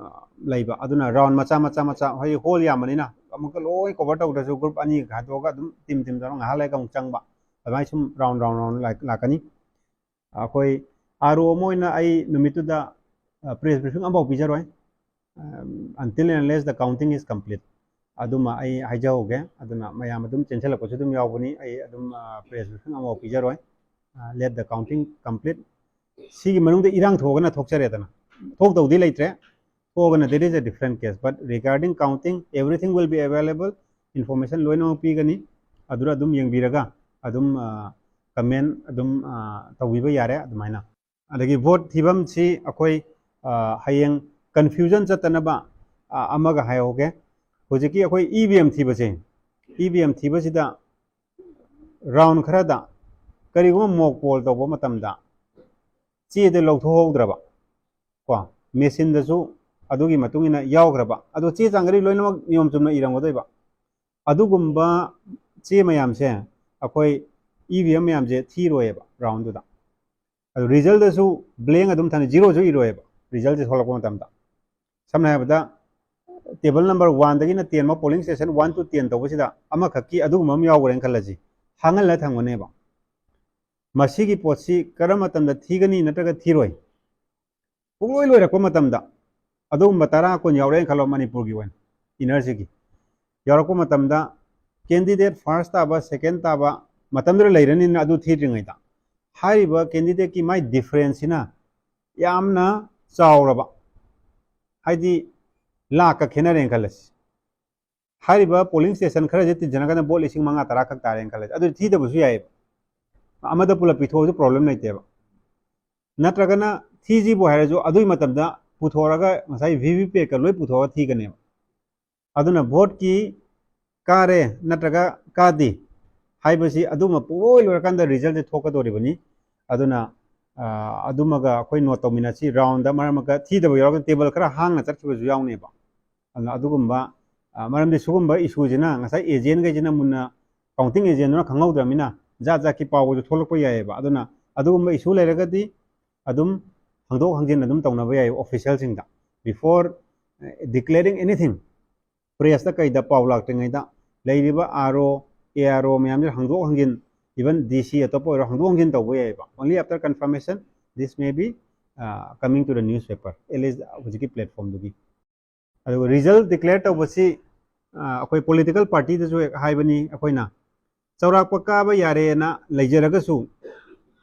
ꯂꯩꯕ꯫ ꯑꯗꯨꯅ ꯔꯥꯎꯟ ꯃꯆꯥ ꯃꯆꯥ ꯃꯆꯥ, ꯍꯥꯏꯗꯤ ꯍꯣꯜ ꯌꯥꯝꯕꯅꯤꯅ ꯑꯃꯨꯛꯀ ꯂꯣꯏ ꯀꯣꯚꯔ ꯇꯧꯗ꯭ꯔꯁꯨ ꯒ꯭ꯔꯨꯞ ꯑꯅꯤ ꯈꯥꯏꯗꯣꯛꯑꯒ ꯑꯗꯨꯝ ꯇꯤꯝ ꯇꯤꯝ ꯇꯧꯔꯒ ꯉꯥꯏꯍꯥꯛ ꯂꯩꯔꯒ ꯑꯃꯨꯛ ꯆꯪꯕ꯫ ꯑꯗꯨꯃꯥꯏꯅ ꯁꯨꯝ ꯔꯥꯎꯟ ꯔꯥꯎꯟ ꯔꯥꯎꯟ ꯂꯥꯛꯀꯅꯤ꯫ ꯑꯩꯈꯣꯏ R O ꯑꯃ ꯑꯣꯏꯅ ꯑꯩ ꯅꯨꯃꯤꯠꯇꯨꯗ ꯄ꯭ꯔꯦꯁ ꯕ꯭ꯔꯤꯐꯤꯡ ꯑꯃꯐꯥꯎ ꯄꯤꯖꯔꯣꯏ, until and unless the counting is complete꯫ ꯑꯗꯨꯃ ꯑꯩ ꯍꯥꯏꯖꯍꯧꯒꯦ꯫ ꯑꯗꯨꯅ ꯃꯌꯥꯝ ꯑꯗꯨꯝ ꯆꯦꯟꯁꯤꯜꯂꯛꯄꯁꯨ ꯑꯗꯨꯝ ꯌꯥꯎꯕꯅꯤ꯫ ꯑꯩ ꯑꯗꯨꯝ ꯄ꯭ꯔꯦꯁ ꯕ꯭ꯔꯤꯐꯤꯡ ꯑꯃꯐꯥꯎ ꯄꯤꯖꯔꯣꯏ꯫ Let the counting complete꯫ ꯁꯤꯒꯤ ꯃꯅꯨꯡꯗ ꯏꯔꯥꯡ ꯊꯣꯛꯑꯒꯅ ꯊꯣꯛꯆꯔꯦꯗꯅ, ꯊꯣꯛꯇꯧꯗꯤ ꯂꯩꯇ꯭ꯔꯦ꯫ ꯊꯣꯛꯑꯒꯅ there is a different case, but regarding counting everything will be available, information ꯂꯣꯏꯅꯃꯛ ꯄꯤꯒꯅꯤ꯫ ꯑꯗꯨꯗ ꯑꯗꯨꯝ ꯌꯦꯡꯕꯤꯔꯒ ꯑꯗꯨꯝ ꯀꯃꯦꯟ ꯑꯗꯨꯝ ꯇꯧꯕꯤꯕ ꯌꯥꯔꯦ꯫ ꯑꯗꯨꯃꯥꯏꯅ ꯑꯗꯒꯤ ꯚꯣꯠ ꯊꯤꯐꯝꯁꯤ ꯑꯩꯈꯣꯏ ꯍꯌꯦꯡ ꯀꯟꯐ꯭ꯌꯨꯖꯟ ꯆꯠꯇꯅꯕ ꯑꯃꯒ ꯍꯥꯏꯍꯧꯒꯦ꯫ ꯍꯧꯖꯤꯛꯀꯤ ꯑꯩꯈꯣꯏ E V M ꯊꯤꯕꯁꯦ, E V M ꯊꯤꯕꯁꯤꯗ ꯔꯥꯎꯟ ꯈꯔꯗ ꯀꯔꯤꯒꯨꯝꯕ ꯃꯣꯛ ꯄꯣꯜ ꯇꯧꯕ ꯃꯇꯝꯗ ꯆꯦꯗ ꯂꯧꯊꯣꯛꯍꯧꯗ꯭ꯔꯕ ꯀꯣ, ꯃꯦꯆꯤꯟꯗꯁꯨ ꯑꯗꯨꯒꯤ ꯃꯇꯨꯡ ꯏꯟꯅ ꯌꯥꯎꯈ꯭ꯔꯕ, ꯑꯗꯣ ꯆꯦ ꯆꯥꯡ ꯈꯔꯗꯤ ꯂꯣꯏꯅꯃꯛ ꯅꯤꯌꯣꯝ ꯆꯨꯝꯅ ꯏꯔꯝꯒꯗꯣꯏꯕ꯫ ꯑꯗꯨꯒꯨꯝꯕ ꯆꯦ ꯃꯌꯥꯝꯁꯦ ꯑꯩꯈꯣꯏ E V M ꯃꯌꯥꯝꯁꯦ ꯊꯤꯔꯣꯏꯌꯦꯕ ꯔꯥꯎꯟꯗꯨꯗ꯫ ꯑꯗꯨ ꯔꯤꯖꯜꯗꯁꯨ ꯕ꯭ꯂꯦꯡ ꯑꯗꯨꯝ ꯊꯝꯅꯤ, ꯖꯤꯔꯣꯁꯨ ꯏꯔꯣꯏꯌꯦꯕ ꯔꯤꯖꯜꯁꯦ ꯊꯣꯛꯂꯛꯄ ꯃꯇꯝꯗ꯫ ꯁꯝꯅ ꯍꯥꯏꯔꯕꯗ ꯇꯦꯕꯜ ꯅꯝꯕꯔ ꯋꯥꯟꯗꯒꯤꯅ ꯇꯦꯟ ꯐꯥꯎ, polling station one two ten ꯇꯧꯕꯁꯤꯗ ꯑꯃꯈꯛꯀꯤ ꯑꯗꯨꯒꯨꯝꯕ ꯑꯃ ꯌꯥꯎꯈ꯭ꯔꯦꯅ ꯈꯜꯂꯁꯤ, ꯍꯥꯡꯍꯜꯂ ꯊꯝꯒꯅꯦꯕ꯫ ꯃꯁꯤꯒꯤ ꯄꯣꯠꯁꯤ ꯀꯔꯝꯕ ꯃꯇꯝꯗ ꯊꯤꯒꯅꯤ ꯅꯠꯇ꯭ꯔꯒ ꯊꯤꯔꯣꯏ? ꯄꯨꯡꯂꯣꯏ ꯂꯣꯏꯔꯛꯄ ꯃꯇꯝꯗ ꯑꯗꯨꯒꯨꯝꯕ ꯇꯔꯥ ꯀꯨꯟ ꯌꯥꯎꯔꯛꯑꯦꯅ ꯈꯜꯂꯣ, ꯃꯅꯤꯄꯨꯔꯒꯤ ꯑꯣꯏꯅ ꯏꯟꯅꯔꯁꯤꯒꯤ ꯌꯥꯎꯔꯛꯄ ꯃꯇꯝꯗ ꯀꯦꯟꯗꯤꯗꯦꯠ ꯐꯥꯔꯁ ꯇꯥꯕ, ꯁꯦꯀꯦꯟ ꯇꯥꯕ ꯃꯇꯝꯗꯨꯗ ꯂꯩꯔꯅꯤꯅ, ꯑꯗꯨ ꯊꯤꯗ꯭ꯔꯤꯉꯩꯗ ꯍꯥꯏꯔꯤꯕ ꯀꯦꯟꯗꯤꯗꯦꯠꯀꯤ ꯃꯥꯏ ꯗꯤꯐꯔꯦꯟꯁꯁꯤꯅ ꯌꯥꯝꯅ ꯆꯥꯎꯔꯕ, ꯍꯥꯏꯗꯤ ꯂꯥꯛꯀ ꯈꯦꯠꯅꯔꯦꯅ ꯈꯜꯂꯁꯤ꯫ ꯍꯥꯏꯔꯤꯕ ꯄꯣꯂꯤꯡ ꯁ꯭ꯇꯦꯁꯟ ꯈꯔꯁꯦ ꯇꯤꯟꯁꯤꯟꯅꯒꯅ ꯚꯣꯠ ꯂꯤꯁꯤꯡ ꯃꯉꯥ ꯇꯔꯥ ꯈꯛ ꯇꯥꯔꯦꯅ ꯈꯜꯂꯁꯦ, ꯑꯗꯨꯗꯤ ꯊꯤꯗꯕꯁꯨ ꯌꯥꯏꯑꯕ꯫ ꯑꯃꯗ ꯄꯨꯂꯞ ꯄꯤꯊꯣꯛꯑꯁꯨ ꯄ꯭ꯔꯣꯕ꯭ꯂꯦꯝ ꯂꯩꯇꯦꯕ꯫ ꯅꯠꯇ꯭ꯔꯒꯅ ꯊꯤꯁꯤꯕꯨ ꯍꯥꯏꯔꯁꯨ ꯑꯗꯨꯒꯤ ꯃꯇꯝꯗ ꯄꯨꯊꯣꯛꯑꯒ ꯉꯁꯥꯏ ꯚꯤ ꯚꯤ ꯄꯦꯠꯀ ꯂꯣꯏ ꯄꯨꯊꯣꯛꯑꯒ ꯊꯤꯒꯅꯦꯕ꯫ ꯑꯗꯨꯅ ꯚꯣꯠꯀꯤ ꯀꯥꯔꯦ ꯅꯠꯇ꯭ꯔꯒ ꯀꯥꯗꯦ ꯍꯥꯏꯕꯁꯤ ꯑꯗꯨꯃ ꯄꯨꯡꯂꯣꯏ ꯂꯣꯏꯔꯀꯥꯟꯗ ꯔꯤꯖꯜꯁꯦ ꯊꯣꯛꯀꯗꯧꯔꯤꯕꯅꯤ꯫ ꯑꯗꯨꯅ ꯑꯗꯨꯃꯒ ꯑꯩꯈꯣꯏ ꯅꯣꯠ ꯇꯧꯃꯤꯟꯅꯁꯤ꯫ ꯔꯥꯎꯟꯗ ꯃꯔꯛ ꯃꯔꯛꯇ ꯊꯤꯗꯕ ꯌꯥꯎꯔꯒ ꯇꯦꯕꯜ ꯈꯔ ꯍꯥꯡꯅ ꯆꯠꯈꯤꯕꯁꯨ ꯌꯥꯎꯅꯦꯕ꯫ ꯑꯗꯨꯅ ꯑꯗꯨꯒꯨꯝꯕ, ꯃꯔꯝꯗꯤ ꯁꯤꯒꯨꯝꯕ ꯏꯁꯨꯁꯤꯅ ꯉꯁꯥꯏ ꯑꯦꯖꯦꯟꯈꯩꯁꯤꯅ ꯃꯨꯟꯅ, ꯀꯥꯎꯟꯇꯤꯡ ꯑꯦꯖꯦꯟꯗꯨꯅ ꯈꯪꯍꯧꯗ꯭ꯔꯕꯅꯤꯅ ꯖꯥꯠ ꯖꯥꯠꯀꯤ ꯄꯥꯎꯒꯁꯨ ꯊꯣꯛꯂꯛꯄ ꯌꯥꯏꯑꯕ꯫ ꯑꯗꯨꯅ ꯑꯗꯨꯒꯨꯝꯕ ꯏꯁꯨ ꯂꯩꯔꯒꯗꯤ ꯑꯗꯨꯝ ꯍꯪꯗꯣꯛ ꯍꯪꯖꯤꯟ ꯑꯗꯨꯝ ꯇꯧꯅꯕ ꯌꯥꯏ ꯑꯣꯐꯤꯁꯤꯌꯦꯜꯁꯤꯡꯗ꯫ Before declaring anything, ꯄ꯭ꯔꯦꯁꯇ ꯀꯩꯗ ꯄꯥꯎ ꯂꯥꯛꯇ꯭ꯔꯤꯉꯩꯗ ꯂꯩꯔꯤꯕ ꯑꯥꯔ ꯑꯣ, ꯑꯦ ꯑꯥꯔ ꯑꯣ ꯃꯌꯥꯝꯁꯦ ꯍꯪꯗꯣꯛ ꯍꯪꯖꯤꯟ, ꯏꯚꯟ ꯗꯤ ꯁꯤ ꯑꯇꯣꯞꯄ ꯑꯣꯏꯔꯣ, ꯍꯪꯗꯣꯛ ꯍꯪꯖꯤꯟ ꯇꯧꯕ ꯌꯥꯏꯑꯕ꯫ Only after confirmation this may be coming to the newspaper, at least ꯍꯧꯖꯤꯛꯀꯤ ꯄ꯭ꯂꯦꯠꯐꯣꯝꯗꯨꯒꯤ꯫ ꯑꯗꯨꯒ ꯔꯤꯖꯜ ꯗꯤꯀ꯭ꯂꯦꯌꯔ ꯇꯧꯕꯁꯤ ꯑꯩꯈꯣꯏ ꯄꯣꯂꯤꯇꯤꯀꯦꯜ ꯄꯥꯔꯇꯤꯗꯁꯨ ꯍꯦꯛ ꯍꯥꯏꯕꯅꯤ ꯑꯩꯈꯣꯏꯅ꯫ ꯆꯥꯎꯔꯥꯛꯄ ꯀꯥꯕ ꯌꯥꯔꯦꯅ ꯂꯩꯖꯔꯒꯁꯨ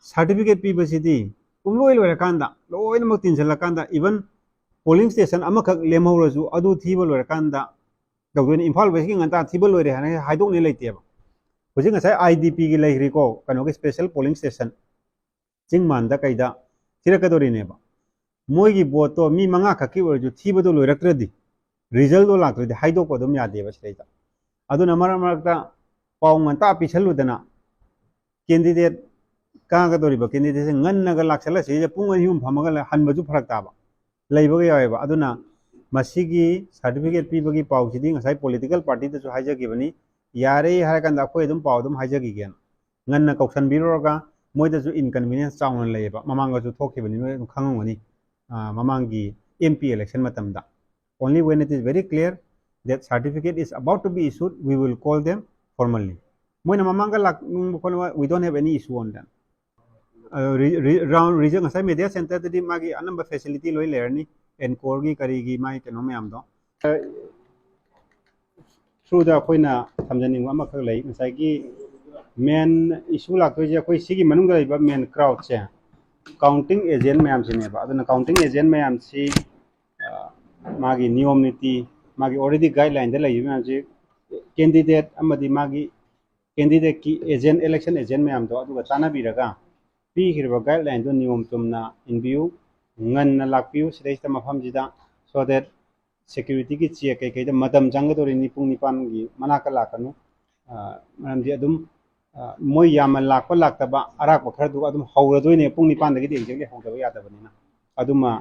ꯁꯥꯔꯇꯤꯐꯤꯀꯦꯠ ꯄꯤꯕꯁꯤꯗꯤ ꯄꯨꯡꯂꯣꯏ ꯂꯣꯏꯔꯀꯥꯟꯗ, ꯂꯣꯏꯅꯃꯛ ꯇꯤꯟꯁꯤꯜꯂꯀꯥꯟꯗ, ꯏꯚꯟ ꯄꯣꯂꯤꯡ ꯁ꯭ꯇꯦꯁꯟ ꯑꯃꯈꯛ ꯂꯦꯝꯍꯧꯔꯁꯨ ꯑꯗꯨ ꯊꯤꯕ ꯂꯣꯏꯔꯀꯥꯟꯗ ꯇꯧꯗꯣꯏꯅꯤ꯫ ꯏꯝꯐꯥꯜ ꯋꯦꯁꯀꯤ ꯉꯟꯇꯥ ꯊꯤꯕ ꯂꯣꯏꯔꯦ ꯍꯥꯏꯅ ꯍꯥꯏꯗꯣꯛꯅꯤ ꯂꯩꯇꯦꯕ꯫ ꯍꯧꯖꯤꯛ ꯉꯁꯥꯏ ꯑꯥꯏ ꯗꯤ ꯄꯤꯒꯤ ꯂꯩꯈ꯭ꯔꯤꯀꯣ, ꯀꯩꯅꯣꯒꯤ ꯁ꯭ꯄꯦꯁꯦꯜ ꯄꯣꯂꯤꯡ ꯁ꯭ꯇꯦꯁꯟ ꯆꯤꯡ ꯃꯥꯟꯗ ꯀꯩꯗ ꯊꯤꯔꯛꯀꯗꯧꯔꯤꯅꯦꯕ꯫ ꯃꯣꯏꯒꯤ ꯚꯣꯠꯇꯣ ꯃꯤ ꯃꯉꯥ ꯈꯛꯀꯤ ꯑꯣꯏꯔꯁꯨ ꯊꯤꯕꯗꯣ ꯂꯣꯏꯔꯛꯇ꯭ꯔꯗꯤ, ꯔꯤꯖꯜꯗꯣ ꯂꯥꯛꯇ꯭ꯔꯗꯤ ꯍꯥꯏꯗꯣꯛꯄ ꯑꯗꯨꯝ ꯌꯥꯗꯦꯕ ꯁꯤꯗꯩꯗ꯫ ꯑꯗꯨꯅ ꯃꯔꯛ ꯃꯔꯛꯇ ꯄꯥꯎ ꯉꯟꯇꯥ ꯄꯤꯁꯜꯂꯨꯗꯅ ꯀꯦꯟꯗꯤꯗꯦꯠ, ꯀꯥꯒꯗꯧꯔꯤꯕ ꯀꯦꯟꯗꯤꯗꯦꯠꯁꯦ ꯉꯟꯅꯒ ꯂꯥꯛꯁꯜꯂꯁꯤꯗ ꯄꯨꯡ ꯑꯅꯤ ꯑꯍꯨꯝ ꯐꯝꯃꯒ ꯍꯟꯕꯁꯨ ꯐꯔꯛ ꯇꯥꯕ ꯂꯩꯕꯒ ꯌꯥꯎꯋꯦꯕ꯫ ꯑꯗꯨꯅ ꯃꯁꯤꯒꯤ ꯁꯥꯔꯇꯤꯐꯤꯀꯦꯠ ꯄꯤꯕꯒꯤ ꯄꯥꯎꯁꯤꯗꯤ ꯉꯁꯥꯏ ꯄꯣꯂꯤꯇꯤꯀꯦꯜ ꯄꯥꯔꯇꯤꯗꯁꯨ ꯍꯥꯏꯖꯈꯤꯕꯅꯤ, ꯌꯥꯔꯦ ꯍꯥꯏꯔꯀꯥꯟꯗ ꯑꯩꯈꯣꯏ ꯑꯗꯨꯝ ꯄꯥꯎ ꯑꯗꯨꯝ ꯍꯥꯏꯖꯈꯤꯒꯦꯅ꯫ ꯉꯟꯅ ꯀꯧꯁꯟꯕꯤꯔꯨꯔꯒ ꯃꯣꯏꯗꯁꯨ ꯏꯟꯀꯟꯚꯤꯅꯤꯌꯦꯟꯁ ꯆꯥꯎꯅ ꯂꯩꯌꯦꯕ꯫ ꯃꯃꯥꯡꯗꯁꯨ ꯊꯣꯛꯈꯤꯕꯅꯤ, ꯅꯣꯏ ꯑꯗꯨꯝ ꯈꯪꯉꯝꯒꯅꯤ, ꯃꯃꯥꯡꯒꯤ ꯑꯦꯝ ꯄꯤ ꯏꯂꯦꯛꯁꯟ ꯃꯇꯝꯗ꯫ Only when it is very clear that certificate is about to be issued, we will call them formally. ꯃꯣꯏꯅ ꯃꯃꯥꯡꯗ ꯂꯥꯛꯅꯤꯡꯕ ꯈꯣꯠꯅꯤꯡꯕ, we don't have any issue on them. Round result ꯉꯁꯥꯏ ꯃꯦꯗꯤꯌꯥ ꯁꯦꯟꯇꯔꯗꯗꯤ ꯃꯥꯒꯤ ꯑꯅꯝꯕ facility ꯂꯣꯏ ꯂꯩꯔꯅꯤ, ꯑꯦꯟꯀꯣꯔꯒꯤ ꯀꯔꯤꯒꯤ ꯃꯥꯒꯤ ꯀꯩꯅꯣ ꯃꯌꯥꯝꯗꯣ꯫ ꯊ꯭ꯔꯨꯗ ꯑꯩꯈꯣꯏꯅ ꯊꯝꯖꯅꯤꯡꯕ ꯑꯃꯈꯛ ꯂꯩ꯫ ꯉꯁꯥꯏꯒꯤ ꯃꯦꯟ ꯏꯁꯨ ꯂꯥꯛꯇꯣꯏꯁꯦ ꯑꯩꯈꯣꯏ ꯁꯤꯒꯤ ꯃꯅꯨꯡꯗ ꯂꯩꯕ ꯃꯦꯟ ꯀ꯭ꯔꯥꯎꯗꯁꯦ ꯀꯥꯎꯟꯇꯤꯡ ꯑꯦꯖꯦꯟ ꯃꯌꯥꯝꯁꯤꯅꯦꯕ꯫ ꯑꯗꯨꯅ ꯀꯥꯎꯟꯇꯤꯡ ꯑꯦꯖꯦꯟ ꯃꯌꯥꯝꯁꯤ ꯃꯥꯒꯤ ꯅꯤꯌꯣꯝ ꯅꯤꯇꯤ, ꯃꯥꯒꯤ already guideline ꯗ ꯂꯩꯔꯤꯕ ꯃꯌꯥꯝꯁꯤ candidate ꯑꯃꯗꯤ ꯃꯥꯒꯤ candidate ꯀꯤ agent, election agent ꯃꯌꯥꯝꯗꯣ ꯑꯗꯨꯒ ꯇꯥꯟꯅꯕꯤꯔꯒ ꯄꯤꯈ꯭ꯔꯤꯕ guideline ꯗꯣ ꯅꯤꯌꯣꯝ ꯆꯨꯝꯅ ꯏꯟꯕꯤꯌꯨ, ꯉꯟꯅ ꯂꯥꯛꯄꯤꯌꯨ ꯁꯤꯗꯩꯁꯤꯗ ꯃꯐꯝꯁꯤꯗ, so that security ꯒꯤ check ꯀꯩꯀꯩꯗ ꯃꯇꯝ ꯆꯪꯒꯗꯧꯔꯤꯅꯤ, ꯄꯨꯡ ꯅꯤꯄꯥꯟꯒꯤ ꯃꯅꯥꯛꯇ ꯂꯥꯛꯀꯅꯨ꯫ ꯑ, ꯃꯔꯝꯗꯤ ꯑꯗꯨꯝ, ꯑ, ꯃꯣꯏ ꯌꯥꯝꯅ ꯂꯥꯛꯄ ꯂꯥꯛꯇꯕ ꯑꯔꯥꯛꯄ ꯈꯔꯗꯨ ꯑꯗꯨꯝ ꯍꯧꯔꯗꯣꯏꯅꯦ, ꯄꯨꯡ ꯅꯤꯄꯥꯟꯗꯒꯤꯗꯤ exactly ꯍꯧꯗꯕ ꯌꯥꯗꯕꯅꯤꯅ꯫ ꯑꯗꯨꯃ,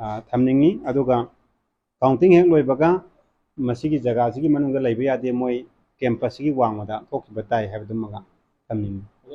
ꯑ, ꯊꯝꯅꯤꯡꯉꯤ꯫ ꯑꯗꯨꯒ counting ꯍꯦꯛ ꯂꯣꯏꯕꯒ ꯃꯁꯤꯒꯤ ꯖꯒꯥꯁꯤꯒꯤ ꯃꯅꯨꯡꯗ ꯂꯩꯕ ꯌꯥꯗꯦ, ꯃꯣꯏ campus ꯁꯤꯒꯤ ꯋꯥꯡꯃꯗ ꯊꯣꯛꯈꯤꯕ ꯇꯥꯏ ꯍꯥꯏꯕꯗꯨꯃꯒ ꯊꯝꯅꯤꯡꯉꯤ꯫